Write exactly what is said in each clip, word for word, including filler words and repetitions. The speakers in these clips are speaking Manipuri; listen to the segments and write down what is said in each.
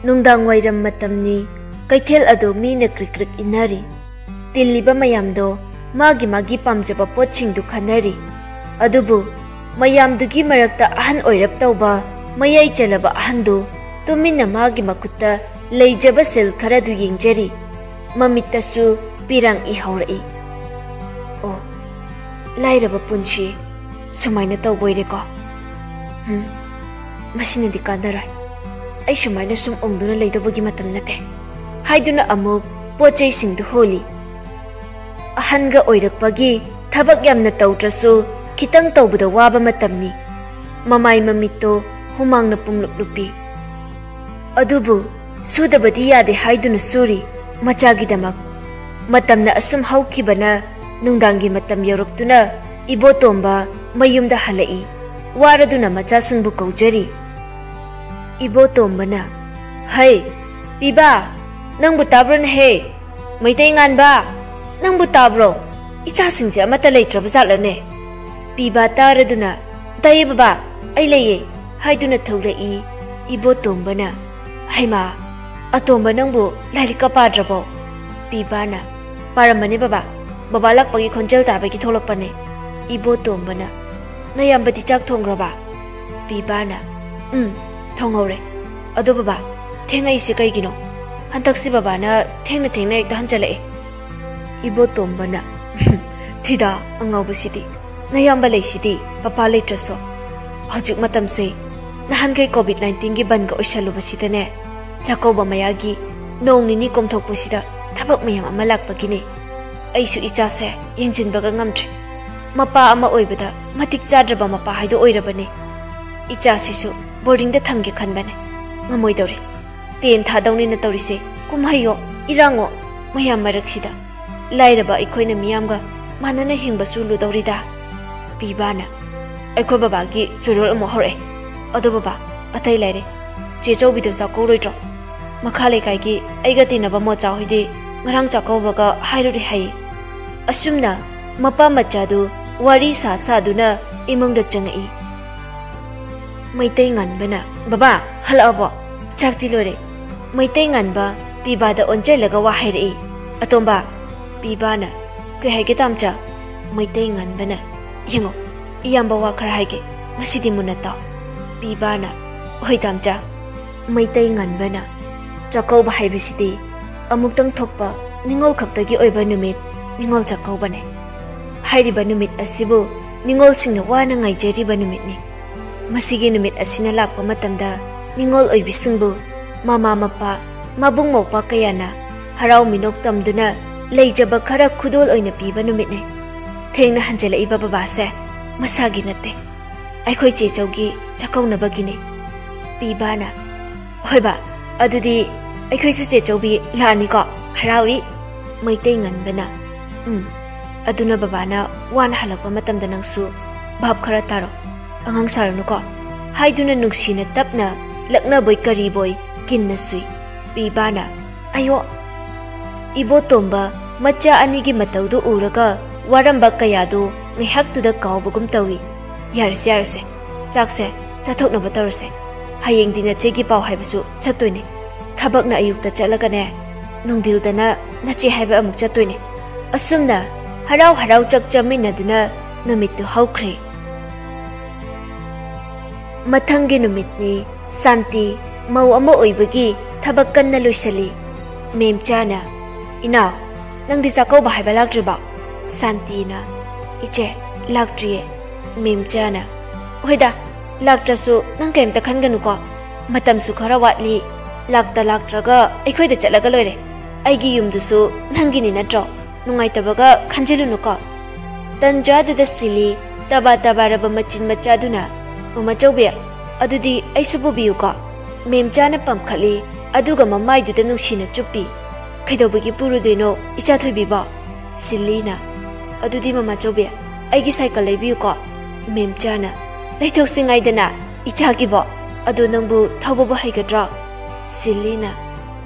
ꯅꯨꯡꯗꯥꯡ ꯋꯥꯏꯔꯝ ꯃꯇꯝꯅꯤ꯫ ꯀꯩꯊꯦꯜ ꯑꯗꯨ ꯃꯤꯅ ꯀ꯭ꯔꯤꯛ ꯀ꯭ꯔꯤꯛ ꯏꯟꯅꯔꯤ꯫ ꯇꯤꯜꯂꯤꯕ ꯃꯌꯥꯝꯗꯣ ꯃꯥꯒꯤ ꯃꯥꯒꯤ ꯄꯥꯝꯖꯕ ꯄꯣꯠꯁꯤꯡꯗꯨ ꯈꯟꯅꯔꯤ꯫ ꯑꯗꯨꯕꯨ ꯃꯌꯥꯝꯗꯨꯒꯤ ꯃꯔꯛꯇ ꯑꯍꯟ ꯑꯣꯏꯔꯞ ꯇꯧꯕ ꯃꯌꯥꯏ ꯆꯜꯂꯕ ꯑꯍꯟꯗꯨ ꯇꯨꯃꯤꯟꯅ ꯃꯥꯒꯤ ꯃꯈꯨꯠꯇ ꯂꯩꯖꯕ ꯁꯤꯜ ꯈꯔꯗꯨ ꯌꯦꯡꯖꯔꯤ꯫ ꯃꯃꯤꯠꯇꯁꯨ ꯄꯤꯔꯥꯡ ꯏꯍꯧꯔꯛꯏ꯫ ꯑꯣ, ꯂꯥꯏꯔꯕ ꯄꯨꯟꯁꯤ ꯁꯨꯃꯥꯏꯅ ꯇꯧꯕꯣꯏꯔꯦꯀꯣ꯫ ꯍꯝ, ꯃꯁꯤꯅꯗꯤ ꯀꯥꯟꯅꯔꯣꯏ꯫ ꯑꯩ ꯁꯨꯃꯥꯏꯅ ꯁꯨꯝ ꯎꯪꯗꯨꯅ ꯂꯩꯗꯧꯕꯒꯤ ꯃꯇꯝ ꯅꯠꯇꯦ, ꯍꯥꯏꯗꯨꯅ ꯑꯃꯨꯛ ꯄꯣꯠ ꯆꯩꯁꯤꯡꯗꯨ ꯍꯣꯜꯂꯤ꯫ ꯑꯍꯟꯒ ꯑꯣꯏꯔꯛꯄꯒꯤ ꯊꯕꯛ ꯌꯥꯝꯅ ꯇꯧꯗ꯭ꯔꯁꯨ ꯈꯤꯇꯪ ꯇꯧꯕꯗ ꯋꯥꯕ ꯃꯇꯝꯅꯤ꯫ ꯃꯃꯥꯏ ꯃꯃꯤꯠꯇꯣ ꯍꯨꯃꯥꯡꯅ ꯄꯨꯡꯂꯨꯞ ꯂꯨꯞꯄꯤ꯫ ꯑꯗꯨꯕꯨ ꯁꯨꯗꯕꯗꯤ ꯌꯥꯗꯦ ꯍꯥꯏꯗꯨꯅ ꯁꯨꯔꯤ, ꯃꯆꯥꯒꯤꯗꯃꯛ꯫ ꯃꯇꯝꯅ ꯑꯁꯨꯝ ꯍꯧꯈꯤꯕꯅ ꯅꯨꯡꯗꯥꯡꯒꯤ ꯃꯇꯝ ꯌꯧꯔꯛꯇꯨꯅ ꯏꯕꯣꯇꯣꯝꯕ ꯃꯌꯨꯝꯗ ꯍꯜꯂꯛꯏ꯫ ꯋꯥꯔꯗꯨꯅ ꯃꯆꯥꯁꯤꯡꯕꯨ ꯀꯧꯖꯔꯤ꯫ ꯏꯕꯣꯇꯣꯝꯕꯅ, "ꯍꯩ, ꯄꯤꯕꯥ, ꯅꯪꯕꯨ ꯇꯥꯕ꯭ꯔꯣꯅꯦꯍꯦ? ꯃꯩꯇꯩ ꯉꯥꯟꯕ, ꯅꯪꯕꯨ ꯇꯥꯕ꯭ꯔꯣ? ꯏꯆꯥꯁꯤꯡꯁꯦ ꯑꯃꯠꯇ ꯂꯩꯇ꯭ꯔꯕ ꯖꯥꯠꯂꯅꯦ?" ꯄꯤꯕꯥ ꯇꯥꯔꯗꯨꯅ, "ꯇꯥꯏꯌꯦ ꯕꯕꯥ, ꯑꯩ ꯂꯩꯌꯦ," ꯍꯥꯏꯗꯨꯅ ꯊꯣꯛꯂꯛꯏ꯫ ꯏꯕꯣꯇꯣꯝꯕꯅ, "ꯍꯩꯃꯥ, ꯑꯇꯣꯝꯕ ꯅꯪꯕꯨ ꯂꯥꯏꯔꯤꯛꯀ ꯄꯥꯗ꯭ꯔꯕꯣ?" ꯄꯤꯕꯥꯅ, "ꯄꯥꯔꯝꯕꯅꯦ ꯕꯕꯥ, ꯕꯕꯥ ꯂꯥꯛꯄꯒꯤ ꯈꯣꯟꯖꯦꯜ ꯇꯥꯕꯒꯤ ꯊꯣꯛꯂꯛꯄꯅꯦ꯫" ꯏꯕꯣꯇꯣꯝꯕꯅ, "ꯅꯌꯥꯝꯕꯗꯤ ꯆꯥꯛ ꯊꯣꯡꯈ꯭ꯔꯕ?" ꯄꯤꯕꯥꯅ, "ꯎꯝ, ꯊꯣꯡꯍꯧꯔꯦ꯫ ꯑꯗꯣ ꯕꯕꯥ, ꯊꯦꯡꯉꯛꯏꯁꯦ ꯀꯩꯒꯤꯅꯣ? ꯍꯟꯗꯛꯁꯤ ꯕꯕꯥꯅ ꯊꯦꯡꯅ ꯊꯦꯡꯅ ꯍꯦꯛꯇ ꯍꯟꯖꯜꯂꯛꯑꯦ꯫" ꯏꯕꯣꯇꯣꯝꯕꯅ, "ꯊꯤꯗꯥ, ꯑꯉꯥꯎꯕꯁꯤꯗꯤ, ꯅꯌꯥꯝꯕ ꯂꯩꯁꯤꯗꯤ, ꯄꯄꯥ ꯂꯩꯇ꯭ꯔꯁꯨ꯫ ꯍꯧꯖꯤꯛ ꯃꯇꯝꯁꯦ ꯅꯍꯥꯟꯈꯩ ꯀꯣꯚꯤꯗ ꯅꯥꯏꯟꯇꯤꯟꯒꯤ ꯕꯟꯒ ꯑꯣꯏꯁꯜꯂꯨꯕꯁꯤꯗꯅꯦ, ꯆꯥꯛꯀꯧꯕ ꯃꯌꯥꯒꯤ ꯅꯣꯡ ꯅꯤꯅꯤ ꯀꯣꯝꯊꯣꯛꯄꯁꯤꯗ ꯊꯕꯛ ꯃꯌꯥꯝ ꯑꯃ ꯂꯥꯛꯄꯒꯤꯅꯦ꯫ ꯑꯩꯁꯨ ꯏꯆꯥꯁꯦ ꯌꯦꯡꯁꯤꯟꯕꯒ ꯉꯝꯗ꯭ꯔꯦ꯫ ꯃꯄꯥ ꯑꯃ ꯑꯣꯏꯕꯗ ꯃꯇꯤꯛ ꯆꯥꯗ꯭ꯔꯕ ꯃꯄꯥ ꯍꯥꯏꯗꯣ ꯑꯣꯏꯔꯕꯅꯦ꯫ ꯏꯆꯥꯁꯤꯁꯨ ꯕꯣꯔꯗꯤꯡꯗ ꯊꯝꯒꯦ ꯈꯟꯕꯅꯦ꯫ ꯉꯝꯃꯣꯏꯗꯧꯔꯤ꯫ ꯇꯦꯟ ꯊꯥꯗꯧꯅꯦꯅ ꯇꯧꯔꯤꯁꯦ, ꯀꯨꯝꯍꯩꯌꯣ, ꯏꯔꯥꯡꯉꯣ, ꯃꯌꯥꯝ ꯃꯔꯛꯁꯤꯗ ꯂꯥꯏꯔꯕ ꯑꯩꯈꯣꯏꯅ ꯃꯤꯌꯥꯝꯒ ꯃꯥꯟꯅꯅ ꯍꯤꯡꯕꯁꯨ ꯂꯨꯗꯧꯔꯤꯗ꯫" ꯄꯤꯕꯥꯅ, "ꯑꯩꯈꯣꯏ ꯕꯕꯥꯒꯤ ꯆꯨꯔꯣꯜ ꯑꯃꯨꯛ ꯍꯧꯔꯛꯑꯦ꯫ ꯑꯗꯣ ꯕꯕꯥ, ꯑꯇꯩ ꯂꯩꯔꯦ꯫ ꯆꯦ ꯆꯧꯕꯤꯗꯣ ꯆꯥꯛꯀꯧꯔꯣꯏꯗ꯭ꯔꯣ? ꯃꯈꯥ ꯂꯩꯀꯥꯏꯒꯤ ꯑꯩꯒ ꯇꯤꯟꯅꯕ ꯃꯣꯆꯥ ꯍꯣꯏꯗꯤ ꯉꯔꯥꯡ ꯆꯥꯛꯀꯧꯕꯒ ꯍꯥꯏꯔꯨꯔꯦ ꯍꯥꯏꯌꯦ꯫" ꯑꯁꯨꯝꯅ ꯃꯄꯥ ꯃꯆꯥꯗꯨ ꯋꯥꯔꯤ ꯁꯥ ꯁꯥꯗꯨꯅ ꯏꯃꯨꯡꯗ ꯆꯪꯉꯛꯏ꯫ ꯃꯩꯇꯩ ꯉꯥꯟꯕꯅ, "ꯕꯕꯥ, ꯍꯜꯂꯛꯑꯕꯣ? ꯆꯥꯛꯇꯤ ꯂꯣꯏꯔꯦ꯫ ꯃꯩꯇꯩ ꯉꯥꯟꯕ ꯄꯤꯕꯥꯗ ꯑꯣꯟꯁꯤꯜꯂꯒ ꯋꯥ ꯍꯥꯏꯔꯛꯏ꯫ "ꯑꯇꯣꯝꯕ!" ꯄꯤꯕꯥꯅ, "ꯀꯩ ꯍꯥꯏꯒꯦ ꯇꯥꯝꯆꯥ?" ꯃꯩꯇꯩ ꯉꯥꯟꯕꯅ, "ꯌꯦꯡꯉꯣ, ꯏꯌꯥꯝꯕ ꯋꯥ ꯈꯔ ꯍꯥꯏꯒꯦ, ꯉꯁꯤꯗꯤ ꯃꯨꯟꯅ ꯇꯥꯎ꯫" ꯄꯤꯕꯥꯅ, "ꯍꯣꯏ ꯇꯥꯝꯆꯥ꯫" ꯃꯩꯇꯩ ꯉꯥꯟꯕꯅ, "ꯆꯥꯛꯀꯧꯕ ꯍꯥꯏꯕꯁꯤꯗꯤ ꯑꯃꯨꯛꯇꯪ ꯊꯣꯛꯄ ꯅꯤꯉꯣꯜ ꯈꯛꯇꯒꯤ ꯑꯣꯏꯕ ꯅꯨꯃꯤꯠ ꯅꯤꯉꯣꯜ ꯆꯥꯛꯀꯧꯕꯅꯦ꯫ ꯍꯥꯏꯔꯤꯕ ꯅꯨꯃꯤꯠ ꯑꯁꯤꯕꯨ ꯅꯤꯉꯣꯜꯁꯤꯡꯅ ꯋꯥꯅ ꯉꯥꯏꯖꯔꯤꯕ ꯅꯨꯃꯤꯠꯅꯤ꯫ ꯃꯁꯤꯒꯤ ꯅꯨꯃꯤꯠ ꯑꯁꯤꯅ ꯂꯥꯛꯄ ꯃꯇꯝꯗ ꯅꯤꯉꯣꯜ ꯑꯣꯏꯕꯤꯁꯤꯡꯕꯨ ꯃꯃꯥ ꯃꯄꯥ, ꯃꯕꯨꯡ ꯃꯧꯄ꯭ꯋꯥ ꯀꯌꯥꯅ ꯍꯔꯥꯎ ꯃꯤꯅꯣꯛ ꯇꯝꯗꯨꯅ ꯂꯩꯖꯕ ꯈꯔ ꯈꯨꯗꯣꯜ ꯑꯣꯏꯅ ꯄꯤꯕ ꯅꯨꯃꯤꯠꯅꯤ꯫ ꯊꯦꯡꯅ ꯍꯟꯖꯤꯜꯂꯛꯏꯕ ꯕꯕꯥꯁꯦ ꯃꯁꯥꯒꯤ ꯅꯠꯇꯦ, ꯑꯩꯈꯣꯏ ꯆꯦꯆꯧꯒꯤ ꯆꯥꯛꯀꯧꯅꯕꯒꯤꯅꯤ꯫" ꯄꯤꯕꯥꯅ, "ꯍꯣꯏꯕ, ꯑꯗꯨꯗꯤ ꯑꯩꯈꯣꯏꯁꯨ ꯆꯦꯆꯧꯕꯤ ꯂꯥꯛꯑꯅꯤꯀꯣ? ꯍꯔꯥꯎꯏ꯫" ꯃꯩꯇꯩ ꯉꯟꯕꯅ, "ꯎꯝ, ꯑꯗꯨꯅ ꯕꯕꯥꯅ ꯋꯥꯅ ꯍꯜꯂꯛꯄ ꯃꯇꯝꯗ ꯅꯪꯁꯨ ꯚꯥꯞ ꯈꯔ ꯇꯥꯔꯣ, ꯑꯉꯥꯡ ꯁꯥꯔꯨꯅꯨꯀꯣ" ꯍꯥꯏꯗꯨꯅ ꯅꯨꯡꯁꯤꯅ ꯇꯞꯅ ꯂꯛꯅꯕꯣꯏ ꯀꯔꯤꯕꯣꯏ ꯀꯤꯟꯅ ꯁꯨꯏ꯫ ꯄꯤꯕꯥꯅ, "ꯑꯌꯣ!" ꯏꯕꯣꯇꯣꯝꯕ ꯃꯆꯥ ꯑꯅꯤꯒꯤ ꯃꯇꯧꯗꯨ ꯎꯔꯒ ꯋꯥꯔꯝꯕ ꯀꯌꯥꯗꯨ ꯉꯥꯏꯍꯥꯛꯇꯨꯗ ꯀꯥꯎꯕꯒꯨꯝ ꯇꯧꯏ꯫ "ꯌꯥꯔꯁꯦ, ꯌꯥꯔꯁꯦ, ꯆꯥꯛꯁꯦ ꯆꯥꯊꯣꯛꯅꯕ ꯇꯧꯔꯁꯦ꯫ ꯍꯌꯦꯡꯗꯤ ꯅꯆꯦꯒꯤ ꯄꯥꯎ ꯍꯥꯏꯕꯁꯨ ꯆꯠꯇꯣꯏꯅꯦ꯫ ꯊꯕꯛꯅ ꯑꯌꯨꯛꯇ ꯆꯠꯂꯒꯅꯦ, ꯅꯨꯡꯊꯤꯜꯗꯅ ꯅꯆꯦ ꯍꯥꯏꯕ ꯑꯃꯨꯛ ꯆꯠꯇꯣꯏꯅꯦ꯫" ꯑꯁꯨꯝꯅ ꯍꯔꯥꯎ ꯍꯔꯥꯎ ꯆꯥꯛ ꯆꯥꯃꯤꯟꯅꯗꯨꯅ ꯅꯨꯃꯤꯠꯇꯨ ꯍꯧꯈ꯭ꯔꯦ꯫ ꯃꯊꯪꯒꯤ ꯅꯨꯃꯤꯠꯅꯤ꯫ ꯁꯥꯟꯇꯤ ꯃꯧ ꯑꯃ ꯑꯣꯏꯕꯒꯤ ꯊꯕꯛ ꯀꯟꯅ ꯂꯣꯏꯁꯤꯜꯂꯤ꯫ ꯃꯦꯝꯆꯥꯅ, "ꯏꯅꯥꯎ, ꯅꯪꯗꯤ ꯆꯥꯛꯀꯧꯕ ꯍꯥꯏꯕ ꯂꯥꯛꯇ꯭ꯔꯤꯕꯣ?" ꯁꯥꯟꯇꯤꯅ, "ꯏꯆꯦ, ꯂꯥꯛꯇ꯭ꯔꯤꯌꯦ꯫" ꯃꯦꯝꯆꯥꯅ, "ꯍꯣꯏꯗ, ꯂꯥꯛꯇ꯭ꯔꯁꯨ ꯅꯪ ꯀꯩꯝꯇ ꯈꯟꯒꯅꯨꯀꯣ꯫ ꯃꯇꯝꯁꯨ ꯈꯔ ꯋꯥꯠꯂꯤ꯫ ꯂꯥꯛꯇ ꯂꯥꯛꯇ꯭ꯔꯒ ꯑꯩꯈꯣꯏꯗ ꯆꯠꯂꯒ ꯂꯣꯏꯔꯦ꯫ ꯑꯩꯒꯤ ꯌꯨꯝꯗꯨꯁꯨ ꯅꯪꯒꯤꯅꯤ ꯅꯠꯇ꯭ꯔꯣ? ꯅꯨꯡꯉꯥꯏꯇꯕꯒ ꯈꯟꯖꯤꯜꯂꯨꯅꯨꯀꯣ꯫" ꯇꯟꯖꯥꯗꯨꯗ ꯁꯤꯂꯤ ꯇꯕꯥ ꯇꯕꯥꯔꯕ ꯃꯆꯤꯟ ꯃꯆꯥꯗꯨꯅ, "ꯃꯃꯥ ꯆꯧꯕꯤ, ꯑꯗꯨꯗꯤ ꯑꯩꯁꯨ ꯄꯨꯕꯤꯌꯨꯀꯣ?" ꯃꯦꯝꯆꯥꯅ ꯄꯥꯝꯈꯠꯂꯤ, ꯑꯗꯨꯒ ꯃꯃꯥꯏꯗꯨꯗ ꯅꯨꯡꯁꯤꯅ ꯆꯨꯞꯄꯤ꯫ "ꯀꯩꯗꯧꯕꯒꯤ ꯄꯨꯔꯨꯗꯣꯏꯅꯣ, ꯏꯆꯥ ꯊꯣꯏꯕꯤꯕꯣ?" ꯁꯤꯂꯤꯅ, "ꯑꯗꯨꯗꯤ ꯃꯃꯥ ꯆꯧꯕꯤ, ꯑꯩꯒꯤ ꯁꯥꯏꯀꯜ ꯂꯩꯕꯤꯌꯨꯀꯣ꯫" ꯃꯦꯝꯆꯥꯅ, "ꯂꯩꯊꯣꯛꯁꯤ ꯉꯥꯏꯗꯅ, ꯏꯆꯥꯒꯤꯕꯣ꯫ ꯑꯗꯣ ꯅꯪꯕꯨ ꯊꯧꯕꯕꯨ ꯍꯩꯒꯗ꯭ꯔꯣ?" ꯁꯤꯂꯤꯅ,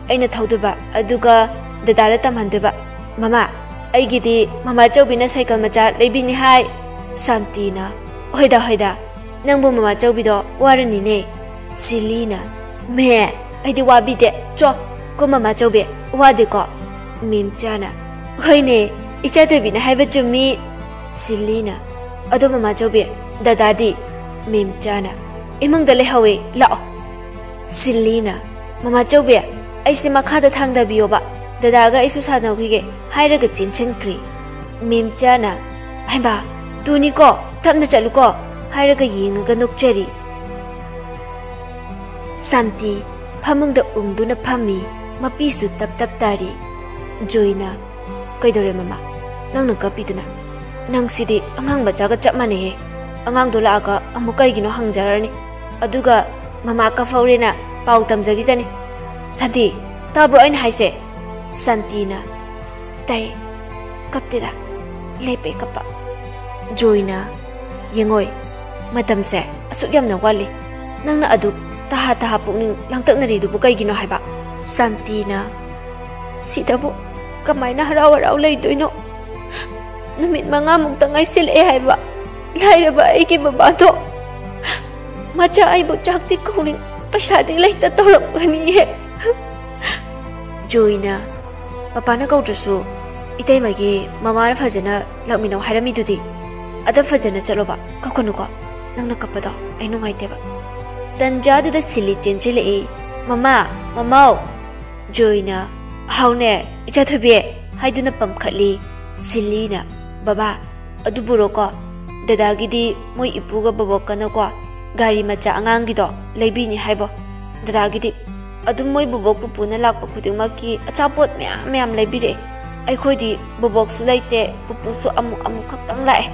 "ꯑꯩꯅ ꯊꯧꯗꯣꯏꯕ, ꯑꯗꯨꯒ ꯗꯗꯥꯗ ꯇꯝꯍꯟꯗꯣꯏꯕ꯫" "ꯃꯃꯥ, ꯑꯩꯒꯤꯗꯤ ꯃꯃꯥ ꯆꯧꯕꯤꯅ ꯁꯥꯏꯀꯜ ꯃꯆꯥ ꯂꯩꯕꯤꯅꯤ ꯍꯥꯏ꯫" ꯁꯥꯟꯇꯤꯅ, "ꯍꯣꯏꯗ, ꯍꯣꯏꯗ, ꯅꯪꯕꯨ ꯃꯃꯥ ꯆꯧꯕꯤꯗꯣ ꯋꯥꯔꯅꯤꯅꯦ꯫" ꯁꯤꯂꯤꯅ, "ꯃꯦ, ꯑꯩꯗꯤ ꯋꯥꯕꯤꯗꯦ꯫ ꯆꯣ, ꯀꯣ ꯃꯃꯥ ꯆꯧꯕꯤ, ꯋꯥꯗꯦꯀꯣ? ꯃꯦꯝꯆꯥꯅ, ꯍꯣꯏꯅꯦ, ꯏꯆꯥ ꯊꯣꯏꯕꯤꯅ ꯍꯥꯏꯕ ꯆꯨꯝꯃꯤ꯫ ꯁꯤꯜꯂꯤꯅ, ꯑꯗꯣ ꯃꯃꯥ ꯆꯧꯕꯤ, ꯗꯗꯥꯗꯤ? ꯃꯦꯝꯆꯥꯅ, ꯏꯃꯨꯡꯗ ꯂꯩꯍꯧꯋꯦ, ꯂꯥꯛꯑꯣ꯫ ꯁꯤꯜꯂꯤꯅ, ꯃꯃꯥ ꯆꯧꯕꯤ, ꯑꯩꯁꯦ ꯃꯈꯥꯗ ꯊꯥꯡꯗꯕꯤꯌꯣꯕ, ꯗꯗꯥꯒ ꯑꯩꯁꯨ ꯁꯥꯟꯅꯧꯈꯤꯒꯦ, ꯍꯥꯏꯔꯒ ꯆꯦꯟꯁꯤꯟꯈ꯭ꯔꯦ꯫ ꯃꯦꯝꯆꯥꯅ, ꯍꯩꯃꯥ, ꯇꯨꯅꯤꯀꯣ, ꯇꯞꯅ ꯆꯠꯂꯨꯀꯣ, ꯍꯥꯏꯔꯒ ꯌꯦꯡꯉꯒ ꯅꯣꯛꯆꯔꯤ꯫ ꯁꯥꯟꯇꯤ ꯐꯃꯨꯡꯗ ꯎꯪꯗꯨꯅ ꯐꯝꯃꯤ, ꯃꯄꯤꯁꯨ ꯇꯞ ꯇꯞ ꯇꯥꯔꯤ꯫ ꯖꯣꯏꯅ, ꯀꯩꯗꯧꯔꯦ ꯃꯃꯥ? ꯅꯪꯅ ꯀꯞꯄꯤꯗꯨꯅ? ꯅꯪꯁꯤꯗꯤ ꯑꯉꯥꯡ ꯃꯆꯥꯒ ꯆꯞ ꯃꯥꯟꯅꯩꯍꯦ꯫ ꯑꯉꯥꯡꯗꯣ ꯂꯥꯛꯑꯒ ꯑꯃꯨꯛ ꯀꯩꯒꯤꯅꯣ ꯍꯪꯖꯔꯅꯤ꯫ ꯑꯗꯨꯒ ꯃꯃꯥ ꯀꯞꯍꯧꯔꯦꯅ ꯄꯥꯎ ꯇꯝꯖꯈꯤꯖꯅꯤ꯫ ꯁꯥꯟꯇꯤ, ꯇꯥꯕ꯭ꯔꯣ ꯑꯩꯅ ꯍꯥꯏꯁꯦ? ꯁꯥꯟꯇꯤꯅ, ꯇꯥꯏ, ꯀꯞꯇꯦꯗ, ꯂꯦꯞꯄꯦ ꯀꯞꯄ꯫ ꯖꯣꯏꯅ, ꯌꯦꯡꯉꯣꯏ, ꯃꯇꯝꯁꯦ ꯑꯁꯨꯛ ꯌꯥꯝꯅ ꯋꯥꯠꯂꯤ꯫ ꯅꯪꯅ ꯑꯗꯨꯛ ꯇꯍꯥ ꯇꯍꯥ ꯄꯨꯛꯅꯤꯡ ꯂꯥꯡꯇꯛꯅꯔꯤꯗꯨꯕꯨ ꯀꯩꯒꯤꯅꯣ ꯍꯥꯏꯕ? ꯁꯥꯟꯇꯤꯅ, ꯁꯤꯗꯕꯨ ꯀꯃꯥꯏꯅ ꯍꯔꯥꯎ ꯍꯔꯥꯎ ꯂꯩꯗꯣꯏꯅꯣ? ꯅꯨꯃꯤꯠ ꯃꯉꯥꯃꯨꯛꯇ ꯉꯥꯏꯁꯤꯜꯂꯛꯑꯦ ꯍꯥꯏꯕ꯫ ꯂꯥꯏꯔꯕ ꯑꯩꯒꯤ ꯕꯕꯥꯗꯣ ꯃꯆꯥ ꯑꯩꯕꯨ ꯆꯥꯛꯇꯤ ꯀꯧꯅꯤꯡ, ꯄꯩꯁꯥꯗꯤ ꯂꯩꯇ ꯇꯧꯔꯝꯒꯅꯤꯌꯦ꯫ ꯖꯣꯏꯅ, ꯄꯄꯥꯅ ꯀꯧꯗ꯭ꯔꯁꯨ ꯏꯇꯩꯃꯒꯤ ꯃꯃꯥꯅ ꯐꯖꯅ ꯂꯥꯛꯃꯤꯟꯅꯧ ꯍꯥꯏꯔꯝꯃꯤꯗꯨꯗꯤ꯫ ꯑꯗ ꯐꯖꯅ ꯆꯠꯂꯣꯕ, ꯀꯞꯀꯅꯨꯀꯣ꯫ ꯅꯪꯅ ꯀꯞꯄꯗꯣ ꯑꯩ ꯅꯨꯡꯉꯥꯏꯇꯦꯕ꯫ ꯇꯟꯖꯥꯗꯨꯗ ꯁꯤꯜꯂꯤ ꯆꯦꯟꯁꯤꯜꯂꯛꯏ꯫ ꯃꯃꯥ, ꯃꯃꯥꯎ! ꯖꯣꯏꯅ, ꯍꯥꯎꯅꯦ, ꯏꯆꯥ ꯊꯣꯏꯕꯤ, ꯍꯥꯏꯗꯨꯅ ꯄꯝꯈꯠꯂꯤ꯫ ꯁꯤꯜꯂꯤꯅ, ꯕꯕꯥ, ꯑꯗꯨꯕꯨꯔꯣꯀꯣ, ꯗꯗꯥꯒꯤꯗꯤ ꯃꯣꯏ ꯏꯄꯨꯒ ꯕꯕꯣꯛꯀꯅꯀꯣ, ꯒꯥꯔꯤ ꯃꯆꯥ ꯑꯉꯥꯡꯒꯤꯗꯣ ꯂꯩꯕꯤꯅꯤ ꯍꯥꯏꯕꯣ꯫ ꯗꯗꯥꯒꯤꯗꯤ ꯑꯗꯨꯝ ꯃꯣꯏ ꯕꯕꯣꯛ ꯄꯨꯄꯨꯅ ꯂꯥꯛꯄ ꯈꯨꯗꯤꯡꯃꯛꯀꯤ ꯑꯆꯥꯄꯣꯠ ꯃꯌꯥꯝ ꯃꯌꯥꯝ ꯂꯩꯕꯤꯔꯛꯑꯦ꯫ ꯑꯩꯈꯣꯏꯗꯤ ꯕꯕꯣꯛꯁꯨ ꯂꯩꯇꯦ, ꯄꯨꯄꯨꯁꯨ ꯑꯃꯨꯛ ꯑꯃꯨꯛ ꯈꯛꯇꯪ ꯂꯥꯛꯑꯦ꯫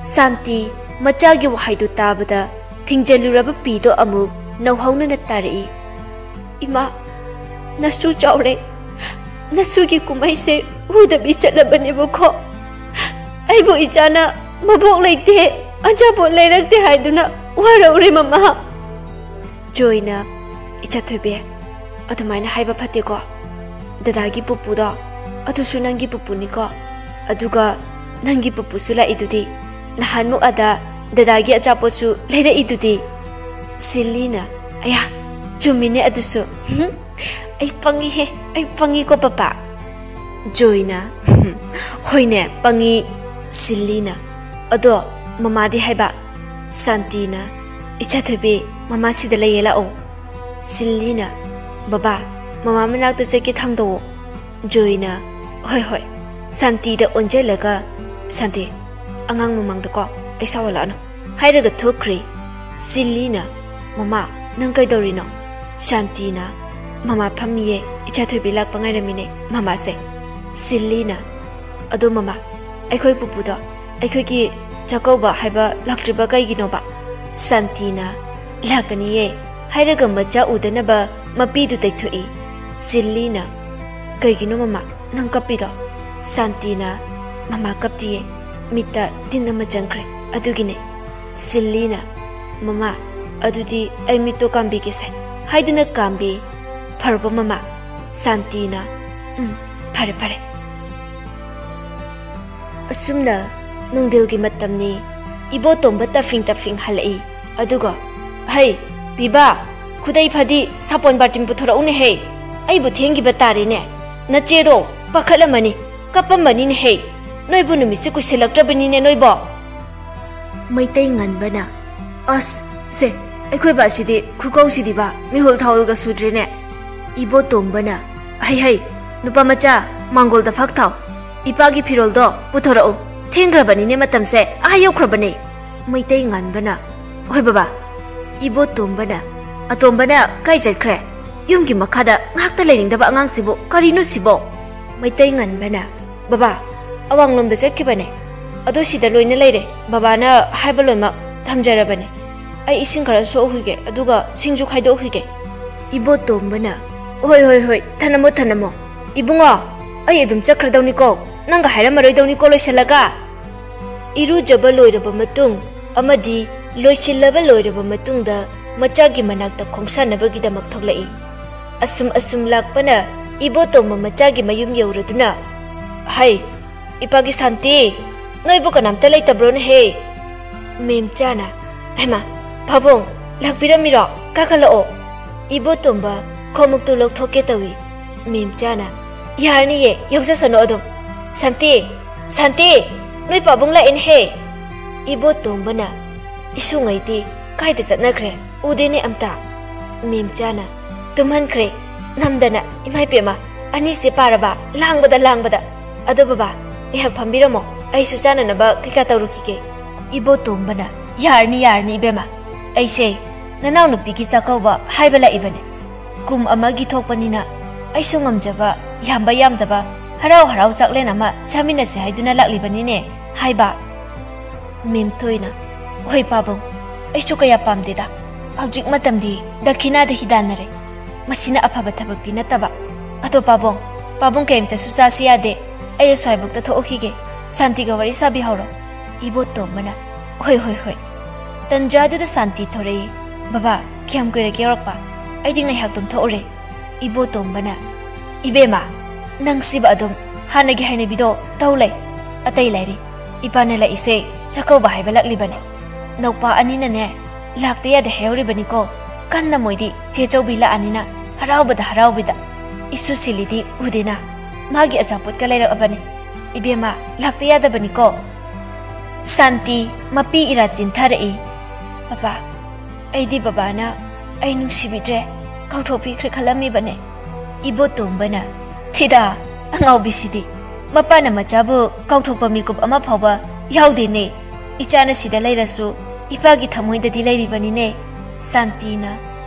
ꯁꯥꯟꯇꯤ ꯃꯆꯥꯒꯤ ꯋꯥꯍꯩꯗꯨ ꯇꯥꯕꯗ ꯊꯤꯡꯖꯤꯜꯂꯨꯔꯕ ꯄꯤꯗꯣ ꯑꯃꯨꯛ ꯅꯧꯍꯧꯅꯅ ꯇꯥꯔꯛꯏ꯫ ꯏꯃꯥ, ꯅꯁꯨ ꯆꯥꯎꯔꯦ꯫ ꯅꯁꯨꯒꯤ ꯀꯨꯝꯍꯩꯁꯦ ꯎꯗꯕꯤ ꯆꯠꯂꯕꯅꯦꯕꯀꯣ꯫ ꯑꯩꯕꯨ ꯏꯆꯥꯅ ꯃꯕꯣꯛ ꯂꯩꯇꯦ, ꯑꯆꯥꯄꯣꯠ ꯂꯩꯔꯛꯇꯦ ꯍꯥꯏꯗꯨꯅ ꯋꯥꯔꯧꯔꯦ ꯃꯃꯥ꯫ ꯖꯣꯏꯅ, ꯏꯆꯥ ꯊꯣꯏꯕꯤ, ꯑꯗꯨꯃꯥꯏꯅ ꯍꯥꯏꯕ ꯐꯠꯇꯦꯀꯣ꯫ ꯗꯗꯥꯒꯤ ꯄꯨꯄꯨꯗꯣ, ꯑꯗꯨꯁꯨ ꯅꯪꯒꯤ ꯄꯨꯄꯨꯅꯤꯀꯣ꯫ ꯑꯗꯨꯒ ꯅꯪꯒꯤ ꯄꯨꯄꯨꯁꯨ ꯂꯥꯛꯏꯗꯨꯗꯤ꯫ ꯅꯍꯥꯟꯃꯨꯛ ꯑꯗ ꯗꯗꯥꯒꯤ ꯑꯆꯥꯄꯣꯠꯁꯨ ꯂꯩꯔꯛꯏꯗꯨꯗꯤ꯫ ꯁꯤꯜꯂꯤꯅ, ꯑꯌꯥ, ꯆꯨꯝꯃꯤꯅꯦ ꯑꯗꯨꯁꯨ꯫ ꯑꯩ ꯄꯪꯉꯤꯍꯦ, ꯑꯩ ꯄꯪꯉꯤꯀꯣ ꯄꯄꯥ꯫ ꯖꯣꯏꯅ, "ꯍꯣꯏꯅꯦ, ꯄꯪꯉꯤ ꯁꯤꯜꯂꯤꯅ꯫ ꯑꯗꯣ ꯃꯃꯥꯗꯤ ꯍꯥꯏꯕ?" ꯁꯥꯟꯇꯤꯅ, "ꯏꯆꯥꯊꯣꯏꯕꯤ, ꯃꯃꯥ ꯁꯤꯗ ꯂꯩꯌꯦ, ꯂꯥꯛꯑꯣ꯫" ꯁꯤꯜꯂꯤꯅ, "ꯕꯕꯥ, ꯃꯃꯥ ꯃꯅꯥꯛꯇ ꯆꯠꯀꯦ, ꯊꯥꯡꯗꯧꯑꯣ꯫" ꯖꯣꯏꯅ, "ꯍꯣꯏ, ꯍꯣꯏ꯫" ꯁꯥꯟꯇꯤꯗ ꯑꯣꯟꯖꯜꯂꯒ, "ꯁꯥꯟꯇꯤ, ꯑꯉꯥꯡ ꯃꯃꯥꯡꯗꯀꯣ ꯑꯩ ꯁꯥꯎꯍꯜꯂꯛꯑꯅꯨ," ꯍꯥꯏꯔꯒ ꯊꯣꯛꯈ꯭ꯔꯦ꯫ ꯁꯤꯜꯂꯤꯅ, "ꯃꯃꯥ, ꯅꯪ ꯀꯩꯗꯧꯔꯤꯅꯣ?" ꯁꯥꯟꯇꯤꯅ, "ꯃꯃꯥ ꯐꯝꯃꯤꯌꯦ, ꯏꯆꯥꯊꯣꯏꯕꯤ ꯂꯥꯛꯄ ꯉꯥꯏꯔꯝꯃꯤꯅꯦ ꯃꯃꯥꯁꯦ꯫" ꯁꯤꯜꯂꯤꯅ, "ꯑꯗꯣ ꯃꯃꯥ, ꯑꯩꯈꯣꯏ ꯄꯨꯄꯨꯗꯣ ꯑꯩꯈꯣꯏꯒꯤ ꯆꯥꯛꯀꯧꯕ ꯍꯥꯏꯕ ꯂꯥꯛꯇ꯭ꯔꯤꯕ ꯀꯩꯒꯤꯅꯣꯕ?" ꯁꯥꯟꯇꯤꯅ, "ꯂꯥꯛꯀꯅꯤꯌꯦ" ꯍꯥꯏꯔꯒ ꯃꯆꯥ ꯎꯗꯅꯕ ꯃꯄꯤꯗꯨ ꯇꯩꯊꯣꯛꯏ꯫ ꯁꯤꯜꯂꯤꯅ, "ꯀꯩꯒꯤꯅꯣ ꯃꯃꯥ ꯅꯪ ꯀꯞꯄꯤꯗꯣ?" ꯁꯥꯟꯇꯤꯅ, "ꯃꯃꯥ ꯀꯞꯇꯤꯌꯦ, ꯃꯤꯠꯇ ꯇꯤꯟ ꯑꯃ ꯆꯪꯈ꯭ꯔꯦ, ꯑꯗꯨꯒꯤꯅꯦ꯫" ꯁꯤꯜꯂꯤꯅ, "ꯃꯃꯥ, ꯑꯗꯨꯗꯤ ꯑꯩ ꯃꯤꯠꯇꯣ ꯀꯥꯝꯕꯤꯒꯦꯁꯦ" ꯍꯥꯏꯗꯨꯅ ꯀꯥꯝꯕꯤ꯫ "ꯐꯔꯕꯣ ꯃꯃꯥ?" ꯁꯥꯟꯇꯤꯅ, "ꯎꯝ, ꯐꯔꯦ, ꯐꯔꯦ꯫" ꯑꯁꯨꯝꯅ ꯅꯨꯡꯊꯤꯜꯒꯤ ꯃꯇꯝꯅꯤ꯫ ꯏꯕꯣꯇꯣꯝꯕ ꯇꯐꯤꯡ ꯇꯐꯤꯡ ꯍꯜꯂꯛꯏ꯫ ꯑꯗꯨꯒ, "ꯍꯩ, ꯄꯤꯕꯥ, ꯈꯨꯗꯩ ꯐꯗꯤ ꯁꯥꯄꯣꯟ ꯕꯥꯔꯇꯤꯟ ꯄꯨꯊꯣꯔꯛꯎꯅꯦꯍꯦ꯫ ꯑꯩꯕꯨ ꯊꯦꯡꯈꯤꯕ ꯇꯥꯔꯦꯅꯦ꯫ ꯅꯆꯦꯗꯣ ꯄꯥꯈꯠꯂꯝꯃꯅꯤ, ꯀꯞꯄꯝꯃꯅꯤꯅꯦꯍꯦ꯫ ꯅꯣꯏꯕꯨ ꯅꯨꯃꯤꯠꯁꯦ ꯀꯨꯏꯁꯤꯜꯂꯛꯇ꯭ꯔꯕꯅꯤꯅꯦ ꯅꯣꯏꯕꯣ꯫" ꯃꯩꯇꯩ ꯉꯟꯕꯅ, "ꯑꯁ, ꯁꯦ, ꯑꯩꯈꯣꯏ ꯕꯥꯁꯤꯗꯤ ꯈꯨꯀꯧꯁꯤꯗꯤꯕ, ꯃꯤꯍꯨꯜ ꯊꯥꯍꯨꯜꯒ ꯁꯨꯗ꯭ꯔꯦꯅꯦ꯫" ꯏꯕꯣꯇꯣꯝꯕꯅ, "ꯍꯩ, ꯍꯩ, ꯅꯨꯄꯥ ꯃꯆꯥ, ꯃꯥꯡꯒꯣꯜꯗ ꯐꯛ ꯊꯥꯎ꯫ ꯏꯄꯥꯒꯤ ꯐꯤꯔꯣꯜꯗꯣ ꯄꯨꯊꯣꯔꯛꯎ꯫ ꯊꯦꯡꯈ꯭ꯔꯕꯅꯤꯅꯦ ꯃꯇꯝꯁꯦ, ꯑꯥ ꯌꯧꯈ꯭ꯔꯕꯅꯦ꯫" ꯃꯩꯇꯩ ꯉꯟꯕꯅ, "ꯍꯣꯏ ꯕꯕꯥ꯫" ꯏꯕꯣꯇꯣꯝꯕꯅ, "ꯑꯇꯣꯝꯕꯅ ꯀꯥꯏ ꯆꯠꯈ꯭ꯔꯦ? ꯌꯨꯝꯒꯤ ꯃꯈꯥꯗ ꯉꯥꯏꯍꯥꯛꯇ ꯂꯩꯅꯤꯡꯗꯕ ꯑꯉꯥꯡꯁꯤꯕꯨ ꯀꯔꯤꯅꯣ ꯁꯤꯕꯣ?" ꯃꯩꯇꯩ ꯉꯟꯕꯅ, "ꯕꯕꯥ, ꯑꯋꯥꯡꯂꯣꯝꯗ ꯆꯠꯈꯤꯕꯅꯦ꯫ ꯑꯗꯣ ꯁꯤꯗ ꯂꯣꯏꯅ ꯂꯩꯔꯦ꯫ ꯕꯕꯥꯅ ꯍꯥꯏꯕ ꯂꯣꯏꯅꯃꯛ ꯊꯝꯖꯔꯕꯅꯦ꯫ ꯑꯩ ꯏꯁꯤꯡ ꯈꯔ ꯁꯣꯛꯎꯈꯤꯒꯦ, ꯑꯗꯨꯒ ꯁꯤꯡꯖꯨ ꯈꯥꯏꯗꯣꯛꯎꯈꯤꯒꯦ꯫" ꯏꯕꯣꯇꯣꯝꯕꯅ, "ꯍꯣꯏ, ꯍꯣꯏ, ꯍꯣꯏ, ꯊꯅꯝꯃꯣ, ꯊꯅꯝꯃꯣ꯫ ꯏꯕꯨꯡꯉꯣ, ꯑꯩ ꯑꯗꯨꯝ ꯆꯠꯈ꯭ꯔꯗꯧꯅꯤꯀꯣ, ꯅꯪꯒ ꯍꯥꯏꯔꯝꯃꯔꯣꯏꯗꯧꯅꯤꯀꯣ ꯂꯣꯏꯁꯤꯜꯂꯒ꯫" ꯏꯔꯨꯖꯕ ꯂꯣꯏꯔꯕ ꯃꯇꯨꯡ ꯑꯃꯗꯤ ꯂꯣꯏꯁꯤꯜꯂꯕ ꯂꯣꯏꯔꯕ ꯃꯇꯨꯡꯗ ꯃꯆꯥꯒꯤ ꯃꯅꯥꯛꯇ ꯈꯣꯡꯁꯥꯟꯅꯕꯒꯤꯗꯃꯛ ꯊꯣꯛꯂꯛꯏ꯫ ꯑꯁꯨꯝ ꯑꯁꯨꯝ ꯂꯥꯛꯄꯅ ꯏꯕꯣꯇꯣꯝꯕ ꯃꯆꯥꯒꯤ ꯃꯌꯨꯝ ꯌꯧꯔꯗꯨꯅ, "ꯍꯩ, ꯏꯄꯥꯒꯤ ꯁꯥꯟꯇꯤ, ꯅꯣꯏꯕꯨ ꯀꯅꯥꯝꯇ ꯂꯩꯇꯕ꯭ꯔꯣꯅꯦꯍꯦ?" ꯃꯦꯝꯆꯥꯅ, "ꯍꯩꯃꯥ, ꯄꯥꯕꯨꯡ, ꯂꯥꯛꯄꯤꯔꯝꯃꯤꯔꯣ? ꯀꯥꯈꯠꯂꯛꯑꯣ꯫" ꯏꯕꯣꯇꯣꯝꯕ ꯈꯣꯡꯎꯞꯇꯨ ꯂꯧꯊꯣꯛꯀꯦ ꯇꯧꯏ꯫ ꯃꯦꯝꯆꯥꯅ, "ꯌꯥꯔꯅꯤꯌꯦ, ꯌꯥꯎꯖꯁꯅꯨ ꯑꯗꯨꯝ꯫ ꯁꯥꯟꯇꯤ! ꯁꯥꯟꯇꯤ! ꯅꯣꯏ ꯄꯥꯕꯨꯡ ꯂꯥꯛꯑꯦꯅꯦꯍꯦ!" ꯏꯕꯣꯇꯣꯝꯕꯅ, "ꯏꯁꯨꯡꯉꯩꯗꯤ ꯀꯥꯏꯗ ꯆꯠꯅꯈ꯭ꯔꯦ? ꯎꯗꯦꯅꯦ ꯑꯝꯇ꯫" ꯃꯦꯝꯆꯥꯅ, "ꯇꯨꯝꯍꯟꯈ꯭ꯔꯦ꯫ ꯅꯝꯗꯅ, ꯏꯃꯥ ꯏꯄꯦꯝꯃ, ꯑꯅꯤꯁꯦ ꯄꯥꯔꯕ? ꯂꯥꯡꯕꯗ, ꯂꯥꯡꯕꯗ꯫ ꯑꯗꯣ ꯕꯕꯥ, ꯉꯥꯏꯍꯥꯛ ꯐꯝꯕꯤꯔꯝꯃꯣ, ꯑꯩꯁꯨ ꯆꯥꯅꯅꯕ ꯀꯩꯀꯥ ꯇꯧꯔꯨꯈꯤꯒꯦ꯫" ꯏꯕꯣꯇꯣꯝꯕꯅ, "ꯌꯥꯔꯅꯤ, ꯌꯥꯔꯅꯤ ꯏꯕꯦꯝꯃ, ꯑꯩꯁꯦ ꯅꯅꯥꯎꯅꯨꯄꯤꯒꯤ ꯆꯥꯛꯀꯧꯕ ꯍꯥꯏꯕ ꯂꯥꯛꯏꯕꯅꯦ꯫ ꯀꯨꯝ ꯑꯃꯒꯤ ꯊꯣꯛꯄꯅꯤꯅ ꯑꯩꯁꯨ ꯉꯝꯖꯕ, ꯌꯥꯝꯕ ꯌꯥꯝꯗꯕ, ꯍꯔꯥꯎ ꯍꯔꯥꯎ ꯆꯥꯛꯂꯦꯟ ꯑꯃ ꯆꯥꯃꯤꯟꯅꯁꯦ ꯍꯥꯏꯗꯨꯅ ꯂꯥꯛꯂꯤꯕꯅꯤꯅꯦ" ꯍꯥꯏꯕ꯫ ꯃꯦꯝꯊꯣꯏꯅ, "ꯍꯣꯏ ꯄꯥꯕꯨꯡ, ꯑꯩꯁꯨ ꯀꯌꯥ ꯄꯥꯝꯗꯦꯗ꯫ ꯍꯧꯖꯤꯛ ꯃꯇꯝꯗꯤ ꯗꯈꯤꯅꯥꯗ ꯍꯤꯗꯥꯟꯅꯔꯦ꯫ ꯃꯁꯤꯅ ꯑꯐꯕ ꯊꯕꯛꯇꯤ ꯅꯠꯇꯕ꯫ ꯑꯗꯣ ꯄꯥꯕꯨꯡ, ꯄꯥꯕꯨꯡ ꯀꯩꯝꯇꯁꯨ ꯆꯥꯁꯤ ꯌꯥꯗꯦ꯫ ꯑꯩ ꯑꯁ꯭ꯋꯥꯏꯕꯨꯛꯇ ꯊꯣꯛꯎꯈꯤꯒꯦ꯫ ꯁꯥꯟꯇꯤꯒ ꯋꯥꯔꯤ ꯁꯥꯕꯤꯍꯧꯔꯣ꯫" ꯏꯕꯣꯇꯣꯝꯕꯅ, "ꯍꯣꯏ, ꯍꯣꯏ, ꯍꯣꯏ꯫" ꯇꯟꯖꯥꯗꯨꯗ ꯁꯥꯟꯇꯤ ꯊꯣꯔꯛꯏ꯫ "ꯕꯕꯥ, ꯀꯌꯥꯝ ꯀꯨꯏꯔꯒꯦ ꯌꯧꯔꯛꯄ? ꯑꯩꯗꯤ ꯉꯥꯏꯍꯥꯛ ꯇꯨꯝꯊꯣꯛꯎꯔꯦ꯫" ꯏꯕꯣꯇꯣꯝꯕꯅ, "ꯏꯕꯦꯝꯃ, ꯅꯪ ꯁꯤꯕ ꯑꯗꯨꯝ ꯍꯥꯟꯅꯒꯤ ꯍꯩꯅꯕꯤꯗꯣ ꯇꯧ ꯂꯩ꯫ ꯑꯇꯩ ꯂꯥꯏꯔꯤ, ꯏꯄꯥꯅ ꯂꯥꯛꯏꯁꯦ ꯆꯥꯛꯀꯧꯕ ꯍꯥꯏꯕ ꯂꯥꯛꯂꯤꯕꯅꯦ꯫ ꯅꯧꯄꯥ ꯑꯅꯤꯅꯅꯦ, ꯂꯥꯛꯇ ꯌꯥꯗꯦ ꯍꯥꯏꯍꯧꯔꯤꯕꯅꯤꯀꯣ꯫ ꯀꯟꯅ ꯃꯣꯏꯗꯤ ꯆꯦ ꯆꯧꯕꯤ ꯂꯥꯛꯑꯅꯤꯅ ꯍꯔꯥꯎꯕꯗ ꯍꯔꯥꯎꯕꯤꯗ꯫ ꯏꯁꯨ ꯁꯤꯂꯤꯗꯤ ꯎꯗꯦꯅ, ꯃꯥꯒꯤ ꯑꯆꯥꯄꯣꯠꯀ ꯂꯩꯔꯛꯑꯕꯅꯤ꯫ ꯏꯕꯦꯝꯃ, ꯂꯥꯛꯇ ꯌꯥꯗꯕꯅꯤꯀꯣ꯫" ꯁꯥꯟꯇꯤ ꯃꯄꯤ ꯏꯔꯥ ꯆꯤꯟꯊꯔꯛꯏ꯫ "ꯕꯕꯥ, ꯑꯩꯗꯤ ꯕꯕꯥꯅ ꯑꯩ ꯅꯨꯡꯁꯤꯕꯤꯗ꯭ꯔꯦ, ꯀꯥꯎꯊꯣꯛꯄꯤꯈ꯭ꯔꯦ ꯈꯜꯂꯝꯃꯤꯕꯅꯦ꯫" ꯏꯕꯣꯇꯣꯝꯕꯅ, "ꯊꯤꯗꯥ, ꯑꯉꯥꯎꯕꯤꯁꯤꯗꯤ! ꯃꯄꯥꯅ ꯃꯆꯥꯕꯨ ꯀꯥꯎꯊꯣꯛꯄ ꯃꯤꯀꯨꯞ ꯑꯃ ꯐꯥꯎꯕ ꯌꯥꯎꯗꯦꯅꯦ꯫ ꯏꯆꯥꯅ ꯁꯤꯗ ꯂꯩꯔꯁꯨ ꯏꯄꯥꯒꯤ ꯊꯃꯣꯏꯗꯗꯤ ꯂꯩꯔꯤꯕꯅꯤꯅꯦ꯫" ꯁꯥꯟꯇꯤꯅ,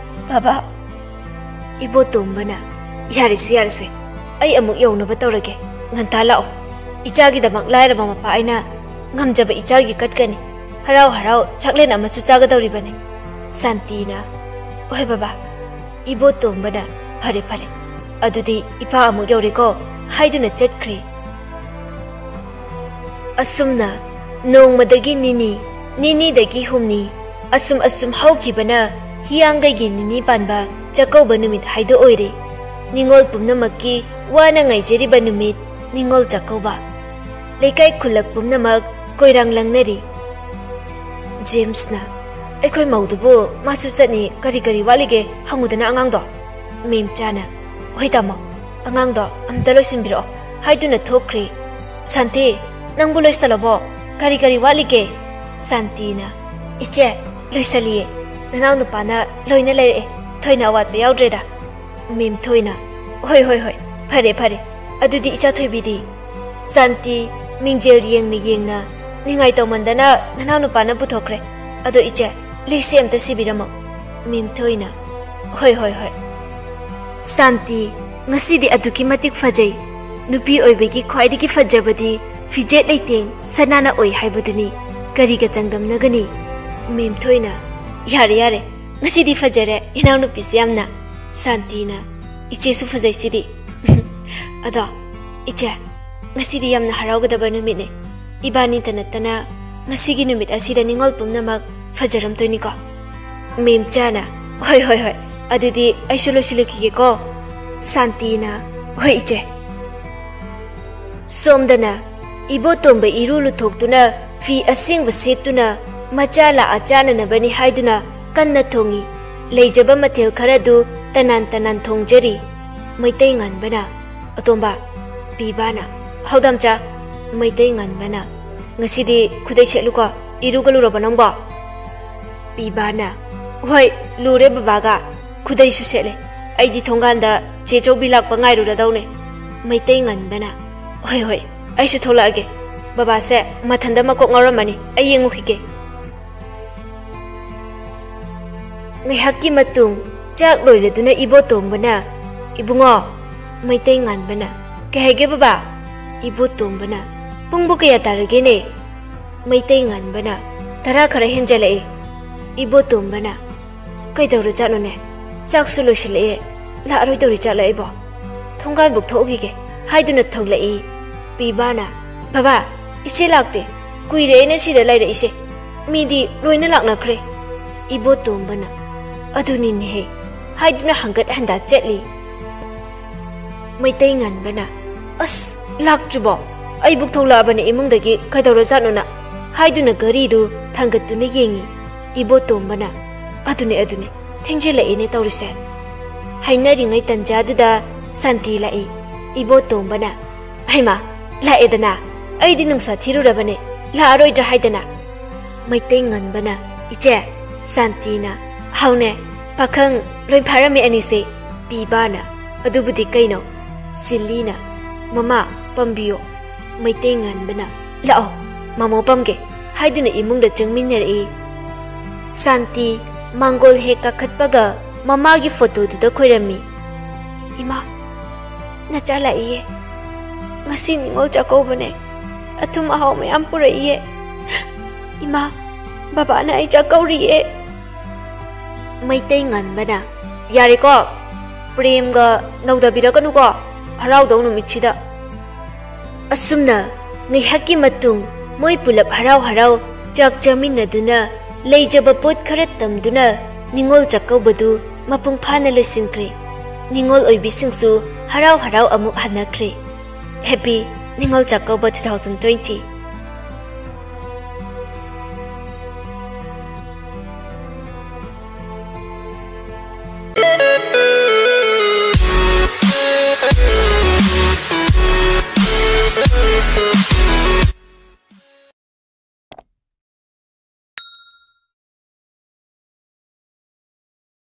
"ꯕꯕꯥ꯫" ꯏꯕꯣꯇꯣꯝꯕꯅ, "ꯌꯥꯔꯦꯁꯦ, ꯌꯥꯔꯦꯁꯦ, ꯑꯩ ꯑꯃꯨꯛ ꯌꯧꯅꯕ ꯇꯧꯔꯒꯦ꯫ ꯉꯟꯇꯥ ꯂꯥꯛꯑꯣ꯫ ꯏꯆꯥꯒꯤꯗꯃꯛ ꯂꯥꯏꯔꯕ ꯃꯄꯥ ꯑꯩꯅ ꯉꯝꯖꯕ ꯏꯆꯥꯒꯤ ꯀꯠꯀꯅꯤ꯫ ꯍꯔꯥꯎ ꯍꯔꯥꯎ ꯆꯥꯛꯂꯦꯟ ꯑꯃꯁꯨ ꯆꯥꯒꯗꯧꯔꯤꯕꯅꯤ꯫" ꯁꯥꯟꯇꯤꯅ, "ꯍꯣꯏ ꯕꯕꯥ꯫" ꯏꯕꯣꯇꯣꯝꯕꯅ, "ꯐꯔꯦ, ꯐꯔꯦ, ꯑꯗꯨꯗꯤ ꯏꯄꯥ ꯑꯃꯨꯛ ꯌꯧꯔꯦꯀꯣ" ꯍꯥꯏꯗꯨꯅ ꯆꯠꯈ꯭ꯔꯦ꯫ ꯑꯁꯨꯝꯅ ꯅꯣꯡꯃꯗꯒꯤ ꯅꯤꯅꯤ, ꯅꯤꯅꯤꯗꯒꯤ ꯍꯨꯝꯅꯤ, ꯑꯁꯨꯝ ꯑꯁꯨꯝ ꯍꯧꯈꯤꯕꯅ ꯍꯤꯌꯥꯡꯒꯩꯒꯤ ꯅꯤꯅꯤ ꯄꯥꯟꯕ ꯆꯥꯛꯀꯧꯕ ꯅꯨꯃꯤꯠ ꯍꯥꯏꯗꯣ ꯑꯣꯏꯔꯦ꯫ ꯅꯤꯉꯣꯜ ꯄꯨꯝꯅꯃꯛꯀꯤ ꯋꯥꯅ ꯉꯥꯏꯖꯔꯤꯕ ꯅꯨꯃꯤꯠ ꯅꯤꯉꯣꯜ ꯆꯥꯛꯀꯧꯕ꯫ ꯂꯩꯀꯥꯏ ꯈꯨꯜꯂꯛ ꯄꯨꯝꯅꯃꯛ ꯀꯣꯏꯔꯥꯡ ꯂꯪꯅꯔꯤ꯫ ꯖꯦꯝꯁꯅ, "ꯑꯩꯈꯣꯏ ꯃꯧꯗꯨꯕꯨ ꯃꯥꯁꯨ ꯆꯠꯅꯤ, ꯀꯔꯤ ꯀꯔꯤ ꯋꯥꯠꯂꯤꯒꯦ ꯍꯪꯉꯨꯗꯅ ꯑꯉꯥꯡꯗꯣ꯫" ꯃꯦꯝꯆꯥꯅ, "ꯍꯣꯏ ꯇꯥꯃꯣ, ꯑꯉꯥꯡꯗꯣ ꯑꯝꯇ ꯂꯣꯏꯁꯤꯟꯕꯤꯔꯛꯑꯣ" ꯍꯥꯏꯗꯨꯅ ꯊꯣꯛꯈ꯭ꯔꯦ꯫ "ꯁꯥꯟꯇꯤ, ꯅꯪꯕꯨ ꯂꯣꯏꯁꯤꯜꯂꯕꯣ? ꯀꯔꯤ ꯀꯔꯤ ꯋꯥꯠꯂꯤꯒꯦ?" ꯁꯥꯟꯇꯤꯅ, "ꯏꯆꯦ, ꯂꯣꯏꯁꯤꯜꯂꯤꯌꯦ꯫ ꯅꯅꯥꯎ ꯅꯨꯄꯥꯅ ꯂꯣꯏꯅ ꯂꯩꯔꯛꯑꯦ꯫ ꯊꯣꯏꯅ ꯑꯋꯥꯠꯄ ꯌꯥꯎꯗ꯭ꯔꯦꯗ꯫" ꯃꯦꯝ ꯊꯣꯏꯅ, "ꯍꯣꯏ, ꯍꯣꯏ, ꯍꯣꯏ, ꯐꯔꯦ, ꯐꯔꯦ꯫ ꯑꯗꯨꯗꯤ ꯏꯆꯥ ꯊꯣꯏꯕꯤꯗꯤ?" ꯁꯥꯟꯇꯤ, ꯃꯤꯡꯖꯦꯜ ꯌꯦꯡꯅ ꯌꯦꯡꯅ, "ꯅꯤꯡꯉꯥꯏ ꯇꯧꯃꯟꯗꯅ ꯅꯅꯥꯎ ꯅꯨꯄꯥꯅ ꯄꯨꯊꯣꯛꯈ꯭ꯔꯦ꯫ ꯑꯗꯣ ꯏꯆꯦ, ꯂꯩꯁꯦ ꯑꯝꯇ ꯁꯤꯕꯤꯔꯝꯃꯣ꯫" ꯃꯦꯝ ꯊꯣꯏꯅ, "ꯍꯣꯏ, ꯍꯣꯏ, ꯍꯣꯏ꯫" "ꯁꯥꯟꯇꯤ, ꯉꯁꯤꯗꯤ ꯑꯗꯨꯛꯀꯤ ꯃꯇꯤꯛ ꯐꯖꯩ꯫ ꯅꯨꯄꯤ ꯑꯣꯏꯕꯒꯤ ꯈ꯭ꯋꯥꯏꯗꯒꯤ ꯐꯖꯕꯗꯤ ꯐꯤꯖꯦꯠ ꯂꯩꯇꯦꯡ ꯁꯅꯥꯅ ꯑꯣꯏ ꯍꯥꯏꯕꯗꯨꯅꯤ꯫ ꯀꯔꯤꯒ ꯆꯥꯡꯗꯝꯅꯒꯅꯤ?" ꯃꯦꯝ ꯊꯣꯏꯅ, "ꯌꯥꯔꯦ, ꯌꯥꯔꯦ, ꯉꯁꯤꯗꯤ ꯐꯖꯔꯦ ꯏꯅꯥꯎꯅꯨꯄꯤꯁꯦ ꯌꯥꯝꯅ꯫" ꯁꯥꯟꯇꯤꯅ, "ꯏꯆꯦꯁꯨ ꯐꯖꯩꯁꯤꯗꯤ꯫" "ꯑꯗꯣ ꯏꯆꯦ, ꯉꯁꯤꯗꯤ ꯌꯥꯝꯅ ꯍꯔꯥꯎꯒꯗꯕ ꯅꯨꯃꯤꯠꯅꯦ꯫ ꯏꯕꯥꯅꯤꯇ ꯅꯠꯇꯅ ꯉꯁꯤꯒꯤ ꯅꯨꯃꯤꯠ ꯑꯁꯤꯗ ꯅꯤꯉꯣꯜ ꯄꯨꯝꯅꯃꯛ ꯐꯖꯔꯝꯗꯣꯏꯅꯤꯀꯣ꯫" ꯃꯦꯝꯆꯥꯅ, "ꯍꯣꯏ, ꯍꯣꯏ, ꯍꯣꯏ, ꯑꯗꯨꯗꯤ ꯑꯩꯁꯨ ꯂꯣꯏꯁꯤꯜꯂꯨꯈꯤꯒꯦꯀꯣ꯫" ꯁꯥꯟꯇꯤꯅ, "ꯍꯣꯏ ꯏꯆꯦ꯫" ꯁꯣꯝꯗꯅ ꯏꯕꯣꯇꯣꯝꯕ ꯏꯔꯨ ꯂꯨꯊꯣꯛꯇꯨꯅ ꯐꯤ ꯑꯁꯦꯡꯕ ꯁꯦꯠꯇꯨꯅ ꯃꯆꯥ ꯂꯥꯛꯑ ꯆꯥꯅꯅꯕꯅꯤ ꯍꯥꯏꯗꯨꯅ ꯀꯟꯅ ꯊꯣꯡꯉꯤ꯫ ꯂꯩꯖꯕ ꯃꯊꯦꯜ ꯈꯔꯗꯨ ꯇꯅꯥꯟ ꯇꯅꯥꯟ ꯊꯣꯡꯖꯔꯤ꯫ ꯃꯩꯇꯩ ꯉꯥꯟꯕꯅ, "ꯑꯇꯣꯝꯕ꯫" ꯄꯤꯕꯥꯅ, "ꯍꯧꯗꯝꯆꯥ꯫" ꯃꯩꯇꯩ ꯉꯥꯟꯕꯅ, "ꯉꯁꯤꯗꯤ ꯈꯨꯗꯩ ꯁꯦꯠꯂꯨꯀꯣ꯫ ꯏꯔꯨꯒ ꯂꯨꯔꯕꯣ ꯅꯪꯕꯣ?" ꯄꯤꯕꯥꯅ, "ꯍꯣꯏ, ꯂꯨꯔꯦ ꯕꯕꯥꯒ꯫ ꯈꯨꯗꯩꯁꯨ ꯁꯦꯠꯂꯦ꯫ ꯑꯩꯗꯤ ꯊꯣꯡꯒꯥꯟꯗ ꯆꯦ ꯆꯧꯕꯤ ꯂꯥꯛꯄ ꯉꯥꯏꯔꯨꯔꯗꯧꯅꯦ꯫" ꯃꯩꯇꯩ ꯉꯥꯟꯕꯅ, "ꯍꯣꯏ, ꯍꯣꯏ, ꯑꯩꯁꯨ ꯊꯣꯛꯂꯛꯑꯒꯦ꯫ ꯕꯕꯥꯁꯦ ꯃꯊꯟꯗ ꯃꯀꯣꯛ ꯉꯥꯎꯔꯝꯃꯅꯤ꯫ ꯑꯩ ꯌꯦꯡꯉꯨꯈꯤꯒꯦ꯫" ꯉꯥꯏꯍꯥꯛꯀꯤ ꯃꯇꯨꯡ ꯆꯥꯛ ꯂꯣꯏꯔꯗꯨꯅ ꯏꯕꯣꯇꯣꯝꯕꯅ, "ꯏꯕꯨꯡꯉꯣ꯫" ꯃꯩꯇꯩ ꯉꯥꯟꯕꯅ, "ꯀꯩ ꯍꯥꯏꯒꯦ ꯕꯕꯥ?" ꯏꯕꯣꯇꯣꯝꯕꯅ, "ꯄꯨꯡꯕꯨ ꯀꯌꯥ ꯇꯥꯔꯒꯦꯅꯦ?" ꯃꯩꯇꯩ ꯉꯥꯟꯕꯅ, "ꯇꯔꯥ ꯈꯔ ꯍꯦꯟꯖꯜꯂꯛꯑꯦ꯫" ꯏꯕꯣꯇꯣꯝꯕꯅ, "ꯀꯩꯗꯧꯔꯖꯥꯠꯅꯣꯅꯦ? ꯆꯥꯛꯁꯨ ꯂꯣꯏꯁꯤꯜꯂꯛꯑꯦ, ꯂꯥꯛꯑꯔꯣꯏꯗꯧꯔꯤ ꯖꯥꯠꯂ ꯑꯩꯕꯣ? ꯊꯣꯡꯒꯥꯟꯕꯨꯛ ꯊꯣꯛꯎꯈꯤꯒꯦ" ꯍꯥꯏꯗꯨꯅ ꯊꯣꯛꯂꯛꯏ꯫ ꯄꯤꯕꯥꯅ, "ꯕꯕꯥ, ꯏꯆꯦ ꯂꯥꯛꯇꯦ꯫ ꯀꯨꯏꯔꯦ ꯑꯩꯅ ꯁꯤꯗ ꯂꯩꯔꯛꯏꯁꯦ꯫ ꯃꯤꯗꯤ ꯂꯣꯏꯅ ꯂꯥꯛꯅꯈ꯭ꯔꯦ꯫" ꯏꯕꯣꯇꯣꯝꯕꯅ, "ꯑꯗꯨꯅꯤꯅꯦꯍꯦ" ꯍꯥꯏꯗꯨꯅ ꯍꯪꯒꯠ ꯍꯟꯗꯥ ꯆꯠꯂꯤ꯫ ꯃꯩꯇꯩ ꯉꯥꯟꯕꯅ, "ꯑꯁ, ꯂꯥꯛꯇ꯭ꯔꯤꯕꯣ? ꯑꯩꯕꯨꯛ ꯊꯣꯛꯂꯛꯑꯕꯅꯦ ꯏꯃꯨꯡꯗꯒꯤ, ꯀꯩꯗꯧꯔꯖꯥꯠꯅꯣꯅ?" ꯍꯥꯏꯗꯨꯅ ꯘꯔꯤꯗꯨ ꯊꯥꯡꯒꯠꯇꯨꯅ ꯌꯦꯡꯉꯤ꯫ ꯏꯕꯣꯇꯣꯝꯕꯅ, "ꯑꯗꯨꯅꯦ, ꯑꯗꯨꯅꯦ, ꯊꯦꯡꯖꯤꯜꯂꯛꯑꯦꯅꯦ ꯇꯧꯔꯤꯁꯦ"꯫ ꯍꯥꯏꯅꯔꯤꯉꯩ ꯇꯟꯖꯥꯗꯨꯗ ꯁꯥꯟꯇꯤ ꯂꯥꯛꯏ꯫ ꯏꯕꯣꯇꯣꯝꯕꯅ, "ꯍꯩꯃꯥ, ꯂꯥꯛꯑꯦꯗꯅ, ꯑꯩꯗꯤ ꯅꯨꯡꯁꯥ ꯊꯤꯔꯨꯔꯕꯅꯦ, ꯂꯥꯛꯑꯔꯣꯏꯗ꯭ꯔꯥ ꯍꯥꯏꯗꯅ"꯫ ꯃꯩꯇꯩ ꯉꯟꯕꯅ, "ꯏꯆꯦ, ꯁꯥꯟꯇꯤꯅ"꯫ "ꯍꯥꯎꯅꯦ, ꯄꯥꯈꯪ ꯂꯣꯏ ꯐꯥꯔꯝꯃꯦ ꯑꯅꯤꯁꯦ"꯫ ꯄꯤꯕꯥꯅ, "ꯑꯗꯨꯕꯨꯗꯤ ꯀꯩꯅꯣ?" ꯁꯤꯂꯤꯅ, "ꯃꯃꯥ, ꯄꯝꯕꯤꯌꯣ"꯫ ꯃꯩꯇꯩ ꯉꯟꯕꯅ, "ꯂꯥꯛꯑꯣ, ꯃꯃꯣ ꯄꯝꯒꯦ" ꯍꯥꯏꯗꯨꯅ ꯏꯃꯨꯡꯗ ꯆꯪꯃꯤꯟꯅꯔꯛꯏ꯫ ꯁꯥꯟꯇꯤ ꯃꯥꯡꯒꯣꯜ ꯍꯦꯛ ꯀꯥꯈꯠꯄꯒ ꯃꯃꯥꯒꯤ ꯐꯣꯇꯣꯗꯨꯗ ꯈꯣꯏꯔꯝꯃꯤ꯫ "ꯏꯃꯥ, ꯅꯆꯥ ꯂꯥꯛꯏꯌꯦ꯫ ꯉꯁꯤ ꯅꯤꯉꯣꯜ ꯆꯥꯛꯀꯧꯕꯅꯦ꯫ ꯑꯊꯨꯝ ꯑꯍꯥꯎ ꯃꯌꯥꯝ ꯄꯨꯔꯛꯏꯌꯦ꯫ ꯏꯃꯥ, ꯕꯕꯥꯅ ꯑꯩ ꯆꯥꯛꯀꯧꯔꯤꯌꯦ"꯫ ꯃꯩꯇꯩ ꯉꯟꯕꯅ, "ꯌꯥꯔꯦꯀꯣ, ꯄ꯭ꯔꯦꯝꯒ ꯅꯧꯗꯕꯤꯔꯛꯀꯅꯨꯀꯣ ꯍꯔꯥꯎꯗꯧ ꯅꯨꯃꯤꯠꯁꯤꯗ"꯫ ꯑꯁꯨꯝꯅ ꯉꯥꯏꯍꯥꯛꯀꯤ ꯃꯇꯨꯡ ꯃꯣꯏ ꯄꯨꯂꯞ ꯍꯔꯥꯎ ꯍꯔꯥꯎ ꯆꯥꯛ ꯆꯥꯃꯤꯟꯅꯗꯨꯅ ꯂꯩꯖꯕ ꯄꯣꯠ ꯈꯔ ꯇꯝꯗꯨꯅ ꯅꯤꯉꯣꯜ ꯆꯥꯛꯀꯧꯕꯗꯨ ꯃꯄꯨꯡ ꯐꯥꯅ ꯂꯣꯏꯁꯤꯟꯈ꯭ꯔꯦ꯫ ꯅꯤꯉꯣꯜ ꯑꯣꯏꯕꯤꯁꯤꯡꯁꯨ ꯍꯔꯥꯎ ꯍꯔꯥꯎ ꯑꯃꯨꯛ ꯍꯟꯅꯈ꯭ꯔꯦ꯫ Happy Ningol Chakkouba two thousand twenty꯫